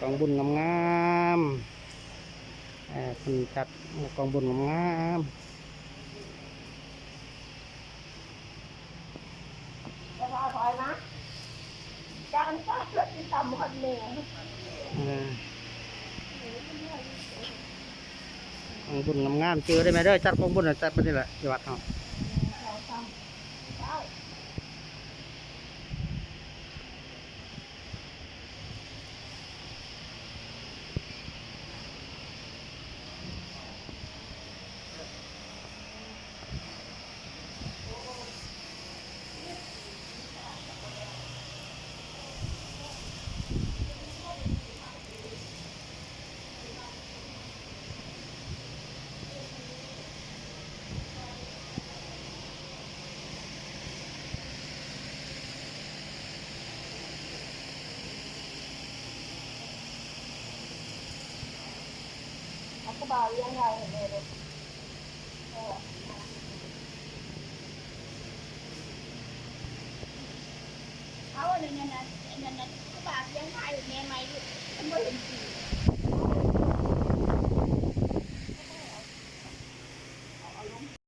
ກອງບຸນງາມໆ ເອີ ເພິ່ນຈັດກອງບຸນງາມໆ. ເອີ ກອງບຸນງາມໆ ຈື່ໄດ້ແມ່ເດີ ຈັດກອງບຸນນະ ຈັດປານນີ້ແຫຼະ ຢູ່ວັດເຮົາ. ເອົາກະບາວວຽງໄວ້ໃຫ້ແມ່ເດີ. ເອົາອັນນັ້ນ ອັນນັ້ນ ອັນນັ້ນ ກະບາວວຽງໄວ້ໃຫ້ແມ່ໃໝ່ລູກ ມັນບໍ່ເຫັນສີ